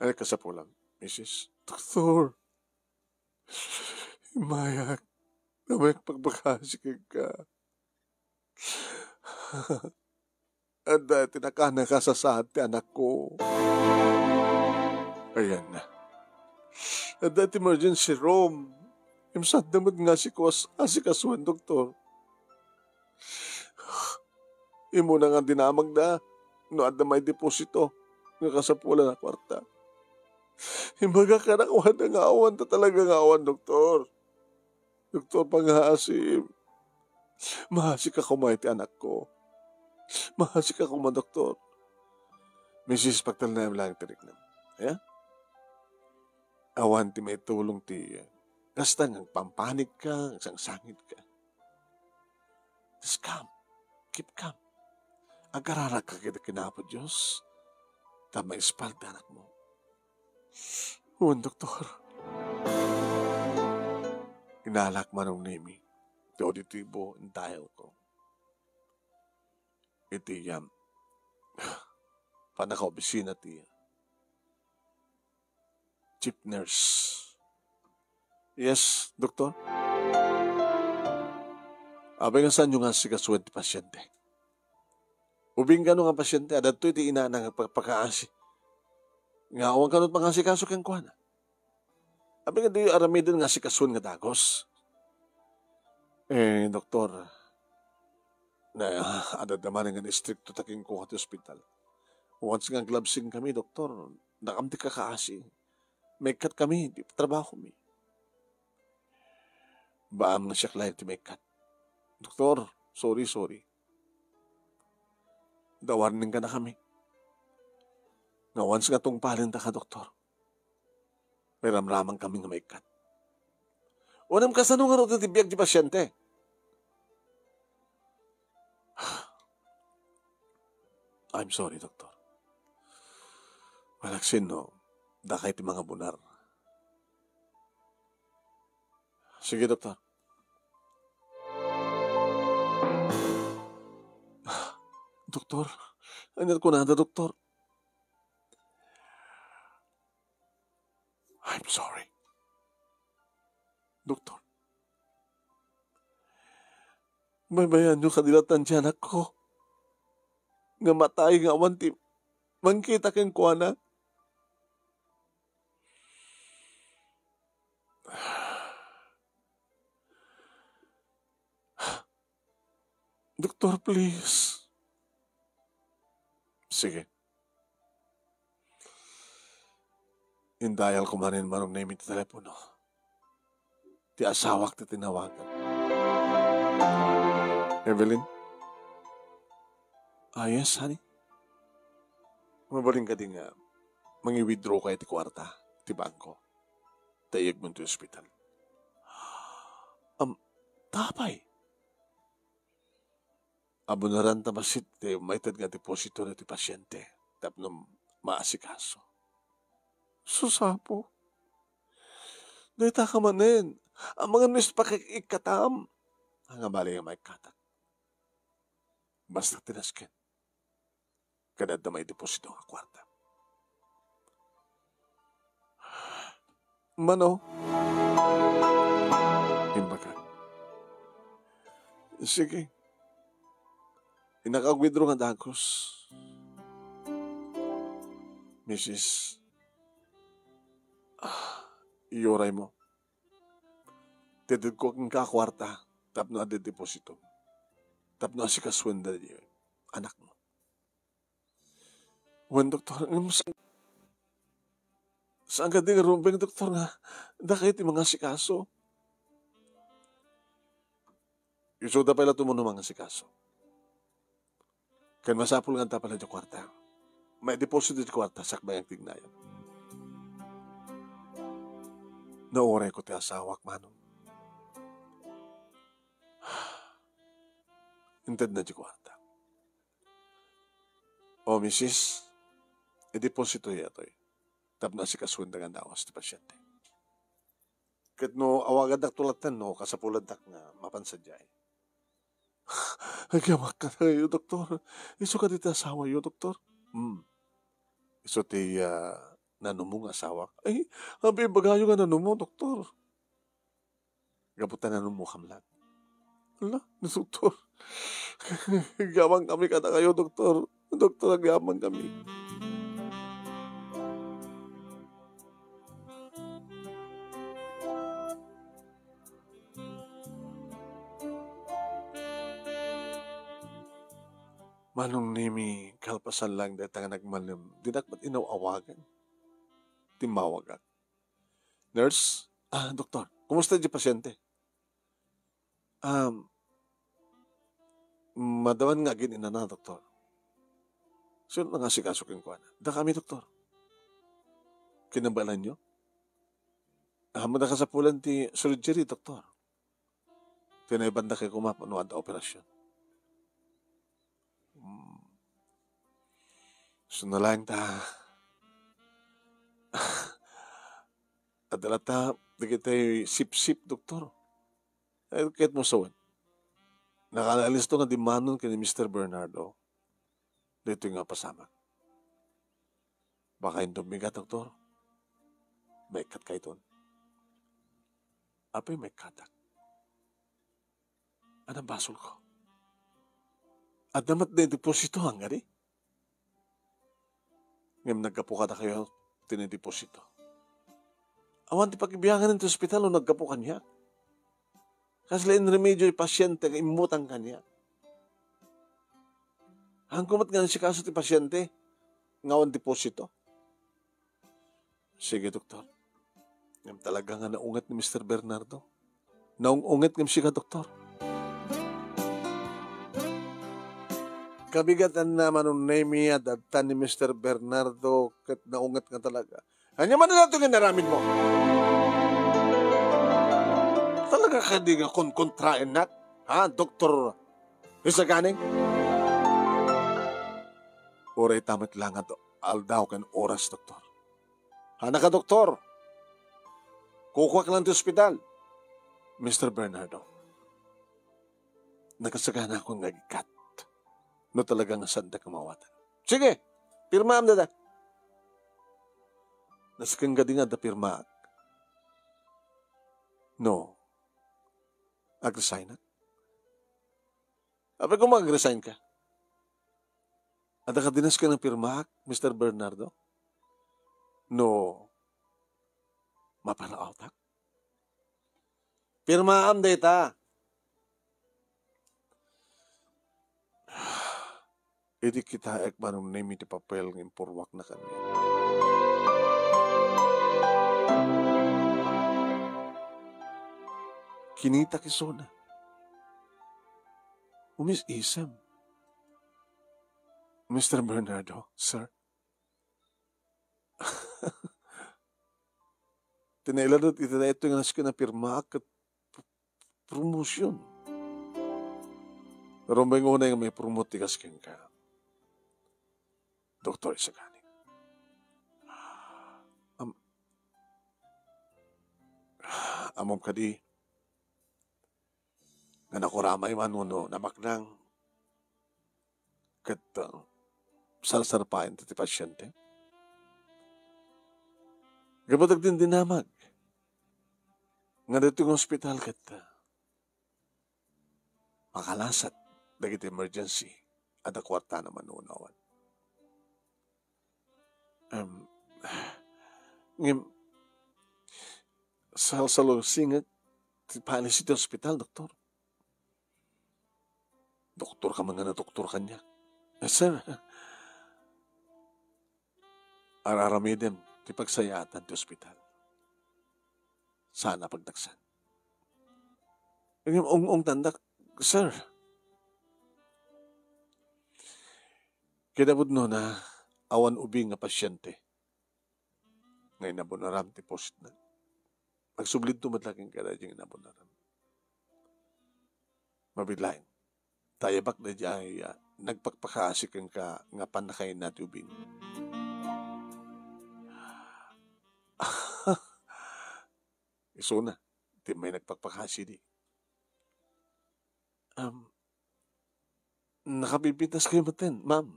Ay, kasapulan, misis. Doktor, immayak. Immayak pakpakaasi kenka. Adda iti nakanaka sasaad ti anakko. Ayan na. Adda iti emergency room. Imsadda met nga asikuas-, asikasuen, doktor. Immuna nga dinamagda no adda maideposito nga kasapulan a kuarta. Imbaga kadakuada nga awan, ta talaga nga awan, doktor. Doktor, pangaasim. Maasika koma iti anakko. Maasika koma, doktor. Misis, pagtalnaem lang ti riknam. Aya? Awan ti maitulong ti kasta nga agpampanigka, agsangsangitka. Just calm. Keep calm. Agararagka ket ken Apo Dios, ta maispal ti anakmo. Wen, doktor. Inalak, Manong Nemi, ti auditibo and dial ko. Iti, um, pannakaopisina ti chief nurse. Yes, doktor? Apay nga saanyo nga asikasuen ti pasiente? Ubing kano nga pasiente, adda daytoy ti inana nga pagpakaasi. Nga awan kano pangasikaso kenkuana. Apay nga diyo aramiden nga asikasuen nga dagus? Eh, doktor, na, adda manen nga istrikto ta kenkuana ti ospital. Once nga aglabsing kami, doktor, dakam ti kakaasi. Maikkat kami, di trabaho mi. Baam nga siak laeng ti maikkat. Doktor, sorry, sorry. Dawarning ka na kami. Nga once nga tungpalen ta ka, doktor, may ramraman kami nga maikkat. Unem, kasano nga ruten ti biag ti pasyente? I'm sorry, doktor. Malaksin no, dakay ti mangabunar. Sige, doktor. Doktor, ania kunada, doktor? I'm sorry. Doktor, Baybayanyo kadi latta ti anakko nga matay nga awan ti mangkita kenkuana. Doktor, please. Sige. Indayal ko manen, Manong Nemi, ti telepono. Ti asawak ti tinawagan. Evelyn? Ah, yes, honey? Mabalin kadi nga mangi-withdraw ka iti kuarta ti bangko ta iyegmo ti ospital? Am, tapay? Abunaranta bassit ti maited nga deposito dagiti pasiente tapno maasikaso. Sus, Apo. Dayta ka manen. Amangan no isu pakik-ikkatam. Ania bali nga maikkatak? Basta ti nasken. Ket adda maideposito nga kuarta. Mano? Imbagak. Sige. Innaka ag-withdraw nga dagus. Misis, ah, iyuraymo. Itedko kenka a kuarta tapno adda deposito. Tapno asikasuen daydi anakmo. Wen, doktor, ngem sa-, saan kadi nga rumbeng, doktor, nga dakayo ti mangasikaso? Isuda pay la tumon no mangasikaso. Ken masapul nga adda pay la diay kuarta. Maideposito diay kuarta, sakbay nga agtignayam. Naurayko ti asawak, Manong. Intedna diay kuarta. O, misis, idepositoyo daytoy tapno asikasuen dagiti dagus ti pasiente. Ket no awagandak to latta, no kasapulandak nga mapan sadiay. Agyaman kadakayo, doktor. Isu kadi ti asawayo, doktor? Hmm. Isu ti, ah, nanumo nga asawak. Ay, abi, ibagayo nga nanumo, doktor. Gapu ta nanumokam laeng. Ala, ni doktor. Agyamankami kadakayo, doktor. Doktor, agyamankami. Manong Nemi, kalpasan laeng dayta nga nagmalem, dinak met inaw-awagan. Timmawagak. Nurse? Ah, doktor, kumusta diay pasiente? Um, madawan nga agin-inana, doktor. Sino nga asikaso kenkuana? Dakami, doktor. Kinabaelanyo? Ah, mada kasapulan ti surgery, doktor. Tinaybandakayo koma no adda operasyon. Hmm. Isu na laeng ta. Adda latta dagiti sipsip, doktor. Eh, ket mo sawen. Nakaalisto nga dimmanon ken ni Mister Bernardo. Daytoy nga pasamak. Baka inton bigat, doktor. Maikkat kayton. Apay maikkatak? Ania basolko? Adda met ti deposito, ania kadi? Ngem naggapu kadakayo ti deposito. Awan ti pakibiangan ti ospital no naggapu kaniak. Kasla inremedio ti pasiente nga immutang kaniak. Haanko met nga asikaso ti pasiente nga awan deposito. Sige, doktor. Ngem talaga nga naunget ni Mister Bernardo. Naung-unget ngem sika, doktor. Kabigatanna, Manong Nemi, a dadtan ni Mister Bernardo ket naunget nga talaga. Ania man daytoy nga inaramidmo? Talaga kadi nga konkontraennak, ha, Doktor Isaganing? Uray ta met la nga do-, aldaw ken oras, doktor. Haanka, doktor? Kukuak laeng ti ospital. Mister Bernardo, nakasaganakon nga agikkat no talaga nga saandak nga maawatan. Sige, pirmaam dayta. Nasken kadi nga adda pirmaak no agresignak? Apay koma, ag-resign ka? Adda kadi nasken a pirmaak, Mister Bernardo? No maparaawtak? Pirmaam dayta. Idi kitaek manumnem iti papel nga impurruakna kaniak, kinitak isuna. Umis-isem. Mister Bernardo, sir. Ti nailanad iti daytoy nga nasken a pirmaak ket promotion. Rumbeng unay nga maipromote ti kas kenka, Doktor Isagani. Am-, ammom kadi nga nakuramay man wenno namaknang ket, uh, sarsarpaen ti, ti pasyente. Gapu dagdindinamag nga ditoy nga ospital ket, uh, makalasat dagiti emergency, adda kuartana mano wenno awan. Em, ngem, salsalungsingek ti policy ti ospital, doktor. Doktor ka man nga nadoktor kaniak. Eh, sir, ar-aramidem ti pagsayaatan ti ospital. Saan a pagdaksan. Ngem ung-ungtandak, sir. Kinapudnona, awan ubing nga pasyente nga inabonaram ti postna. Agsublidto met la kenka daydiay nga inabonaram. Mabiit laeng, ta ayabak daydiay a nagpakpakaasi kenka nga pannakainna ti ubing. Isuna ti immay nagpakpakaasi idi. Am, nakapipintas kayo metten, ma'am.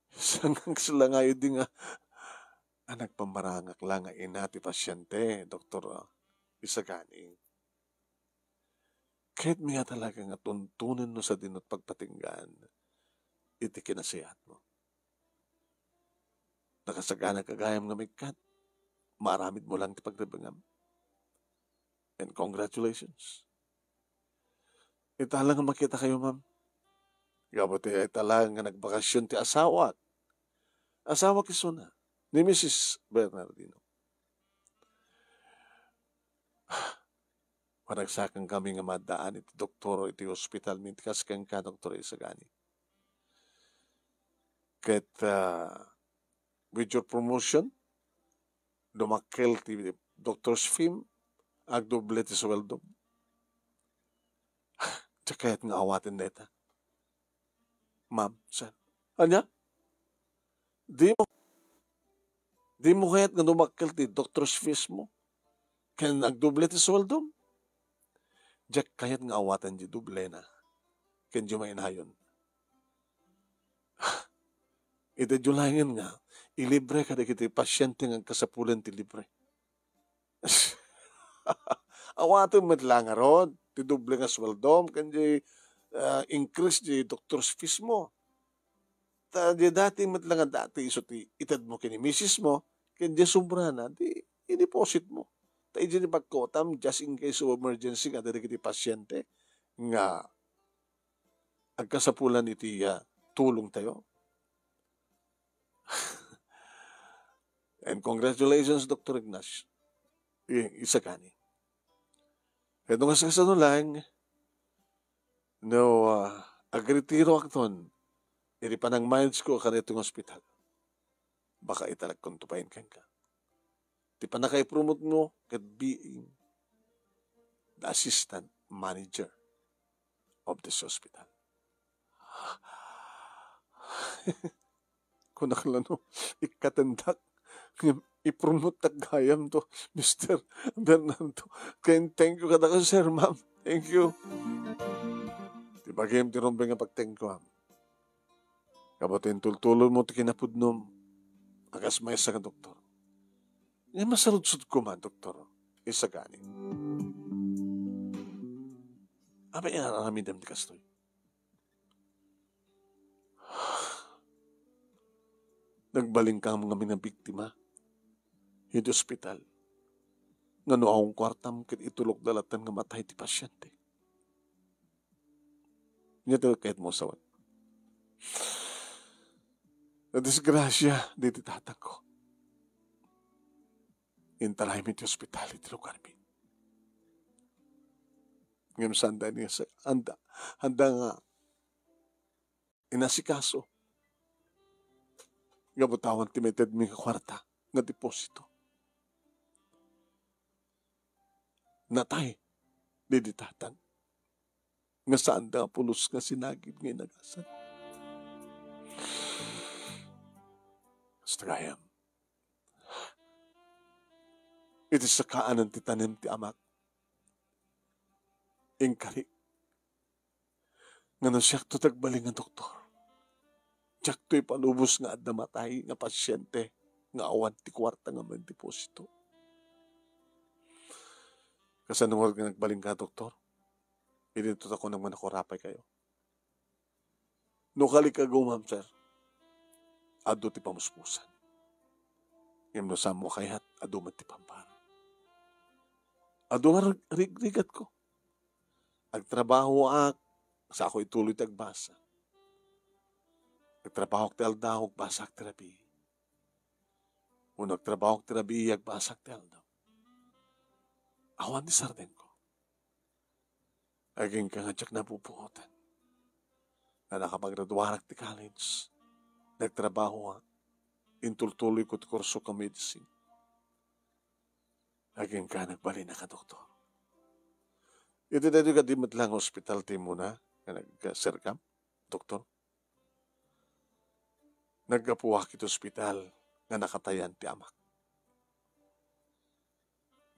Sangas la nga idi nga, a, nagpamarangak la nga ina ti pasyente, Doktor Isagani. Kayatmi nga talaga nga tuntunen no sadino ti pagpatinggaan iti kinasayaatmo. Nakasagana ka gayam nga maikkat. Maaramidmo lang ti pagrebengam. And congratulations. Ita la nga makita kayo, ma'am. Gapu ti ita la nga nagbakasyon ti asawak. Asawak isuna, ni Missus Bernardino. Managsakan kami nga maddaan iti doktor iti ospital, minti kas kenka, Doktor Isagani. Ket, ah, with your promotion, dumakkel ti doctor's fee, agdoble ti suweldom. Diak kayat nga awaten dayta. Ma'am, sir. Ania? Dimo, dimo kayat nga dumakkel ti doctor's fees mo? Ken agdoble ti suweldom? Diak kayat nga awaten ti doblena ken di mainayon. Iti July nga, ilibre kadagiti pasyente nga agkasapulan ti libre. Awaten met la ngarud ti doble nga suweldom ken di, ah, increase di doctor's fees mo. Ta di dati met la nga dati isu ti itedmo ken ni misis mo, ken di sobrana, di ideposit mo. Ta idi ni pagkutam, just in case of emergency nga dagiti pasyente nga agkasapulan iti, ah, tulong tayo. And congratulations, Doktor Ignacio. I-, Isagani. Ket no kas-, kasano lang, no, ah, agretiroakton iti panangmanageko kadaytoy nga ospital, baka italekkonto pay kenka ti pannakaipromotmo ket being the assistant manager of this hospital. Kunak la no, ikkatendak, ngem ipromottak gayam to, Mister Bernardo. Ken thank you kadakayo, sir, ma'am. Thank you. Ti bagim ti rumbeng nga pagtengkuam. Gapu ta intultulonmo ti kinapudnom a kas maysa nga doktor. Ngem masaludsodko man, Doktor Isagani. Apay nga ar-aramidem ti kastoy? Agbalinka ngamin nga biktima iti ospital. Nga no awan kuartam ket itulokda latta nga matay ti pasiente. Ania ti kayatmo a sawen? Nadisgrasia diti tatangko. Intaraymi ti ospital iti lugarmi. Ngem saanda ini nga sa-, anda, anda nga inasikaso nga butawan ti maitedmi nga kuarta nga deposito. Natay didi tatang nga saanda nga pulos nga sinagid nga inagasan. Kasta gayam, iti sakaanan ti tanem ti amak, inkari nga no siakto ti agbalin nga doktor, diakto ipalubos nga adda matay nga pasiente nga awan ti kuarta nga maideposito. Kasano ngarud nga nagbalin ka, doktor? Idinto ta kunam nga nakurapay kayo. No kalikagumam, sir, adu ti pamuspusan. Ngem no saanmo kayat, adu met ti pampara. Adu nga rig-, rigrigatko. Agtrabahoak, saanko ituloy ti agbasa. Agtrabahoak ti aldaw, agbasaak ti rabii. Wenno agtrabahoak ti rabii, agbasaak ti aldaw. Awan ti sardengko. Agingga nga diak napupuotan. Nga nakapagraduarak ti college, nagtrabahoak, intultuloyko ti kurso ken medicine. Agingga nagbalin a doktor. Iti daytoy kadi met la nga ospital ti immuna nga nagserkam, doktor? Naggapuak iti ospital nga nakatayan ti amak.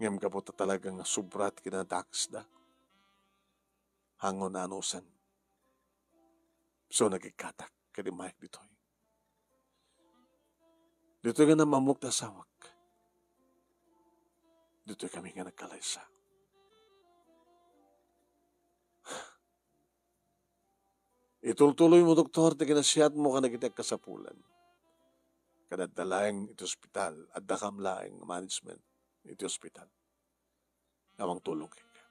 Ngem gapu ta talaga nga sobra ti kinadakesda, hango naanusan. So, nagikkatak ket immayak ditoy. Ditoy nga nammammok ti asawak. Ditoy kami nga nagkalaysa. Itultuloymo, doktor, ti kinasiatmo kadagiti agkasapulan. Ket adda laeng iti ospital, addakam laeng nga management iti ospital nga mangtulong kenka.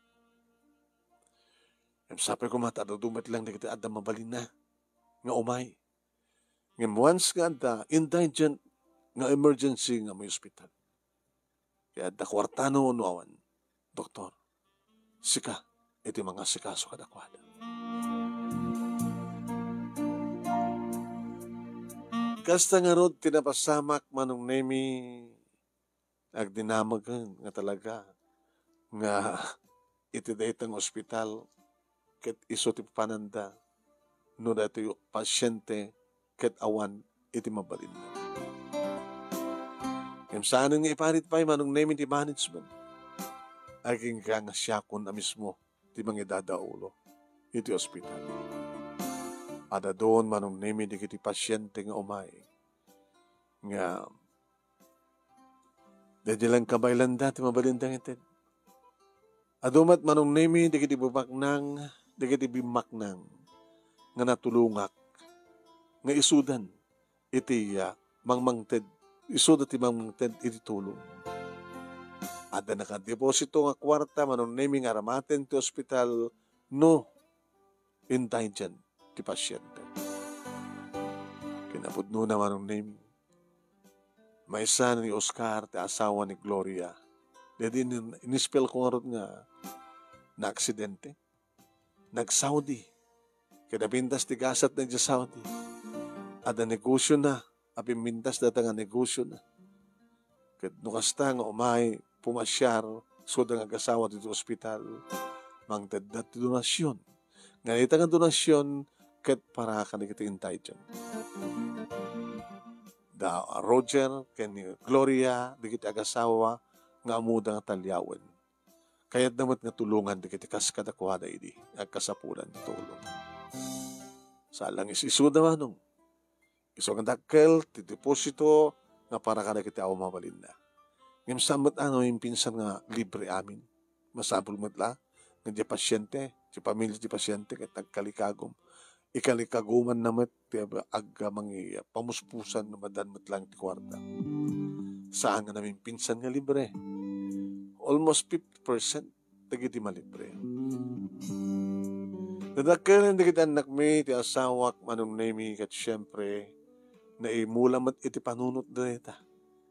Ngem sapay koma ta adu met lang dagiti adda mabalinna nga umay. Ngem once nga adda indigent nga emergency nga umay ospital, ket adda kuartano wenno awan, doktor, sika iti mangasikaso kadakuada. Kasta ngarud ti napasamak, Manong Nemi, agdinamag nga talaga nga iti dayta nga ospital ket isu ti pananda no daytoy pasiente ket awan iti mabalinna. Ngem saanen nga iparit pay, Manong Nemi, ti management. Agingga nga siakon a mismo ti mangidadaulo iti ospital. Adadon, Manong Nemi, dagiti pasiente nga umay nga daydi lang kabaelanda ti mabalinda nga ited. Adu met, Manong Nemi, dagiti bibaknang, dagiti bimmaknang nga natulongak nga isudan iti, ah, mangmangted, isuda ti mangmangted iti tulong. Adda nakadeposito nga kuarta, Manong Nemi, nga aramaten ti ospital no indigent ti pasiente. Kinapudnona, Manong Nemi, maysa ni Oscar ti asawa ni Gloria. Daydi in-, in-spill ko ngarud nga naaksidente. Nag-Saudi. Ket napintas ti gasatna idiay Saudi. Adda negosiona a pimmintas dayta nga negosiona. Ket no kasta nga umay pumasiar, isuda nga agasawa ditoy ospital, mangtedda ti donasion. Nga dayta nga donasion ket para kadagiti indigent. Da Roger ken ni Gloria, dagiti agasawa nga ammoda nga talliawen. Kayatda met nga tulongan dagiti kas kadakuada idi agkasapulan ti tulong. Saan lang is-isuda, Manong. Isu nga dakkel ti deposito nga para kadagiti awan mabalinna. Ngem saan met a no impinsan nga libre amin. Masapul met la nga diay pasiente, diay pamilia ti pasiente ket agkalikagum Ikalikagumanna met ti ag-, agmangi-, pamuspusan no madan met lang ti kuarta. Saan nga namimpinsan nga libre. Almost fifty percent dagiti malibre. Nadakkel dagiti annakmi ti asawak, Manong Nemi, ket siempre, naimula met iti panunot dayta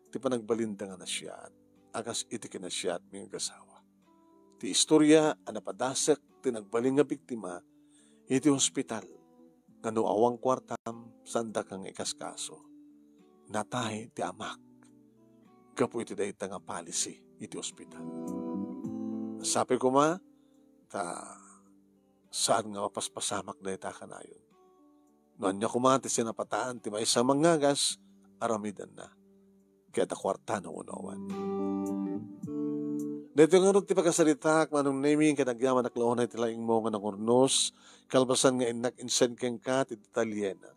ti panagbalinda nga nasiat, a kas iti kinasiatmi nga agasawa. Ti istoria a napadasek ti nagbalin nga biktima iti ospital nga no awan kuartam, saandaka nga ikaskaso. Natay ti amak gapu iti dayta nga policy iti ospital. Sapay koma ta saan nga mapaspasamak dayta kanayon. No ania koma ti sinapataan ti maysa a mangngagas, aramidenna. Ket a kuarta no unawan. Daytoy ngarud ti pakasaritaak, Manong Nemi, ket agyamanak la unay ti laingmo nga nangurnos, kalpasan nga innak insend kenka ti detalyena.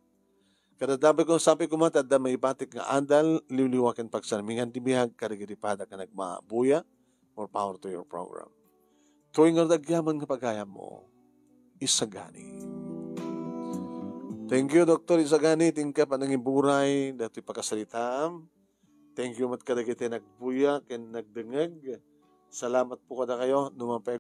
Kadadabi ko, sapay koma ti adda maibatik nga adal, liwliwa ken pagsarmingan ti biag kadagiti padak nga nagmabuya. More power to your program. Toy nga agyaman nga pagayammo, Isagani. Thank you, Doktor Isagani, iti inka panangiburay datoy pakasaritaam. Thank you met kadagiti nagbuya ken nagdengngeg. Salamat po kadakayo. No mapay